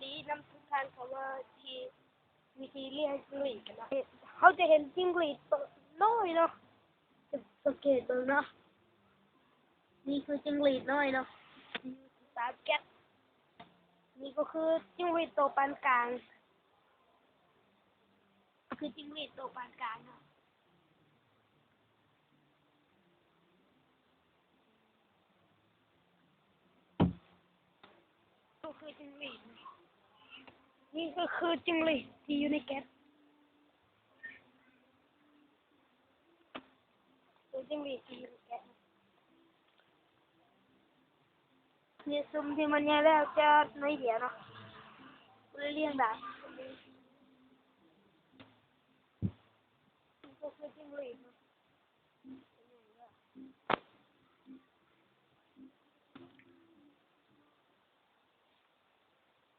ດີນຳທຸກທ່ານເຂົ້າມາທີ່ວິທີລ້ຽງຈິ້ງຫຼີດກັນເນາະ. ເຮົາຈະເຫັນຈິ້ງຫຼີດໂຕນ້ອຍເນາະ, ສັງເກດເບິ່ງເນາະ, ນີ້ຄືຈິ້ງຫຼີດນ້ອຍເນາະ ຢູ່ທີ່ຕາມແກັດ. ນີ້ກໍຄືຈິ້ງຫຼີດໂຕປານກາງ, ຄືຈິ້ງຫຼີດໂຕປານກາງເນາະ. ກໍຄືຈິ້ງຫຼີດ, ນີ້ກໍຄືຈິ້ງຫຼີດທີ່ຢູ່ໃນແກັດ, ຄືຈິ້ງຫຼີດທີ່ຢູ່ໃນແກັດ. ນີ້ຊຸມທີ່ມັນໃຫຍ່ແລ້ວຈະໜ້ອຍດຽວເນາະ, ບໍ່ໄດ້ລ້ຽງຫຼາຍ. ນີ້ກໍຄືຈິ້ງຫຼີດ.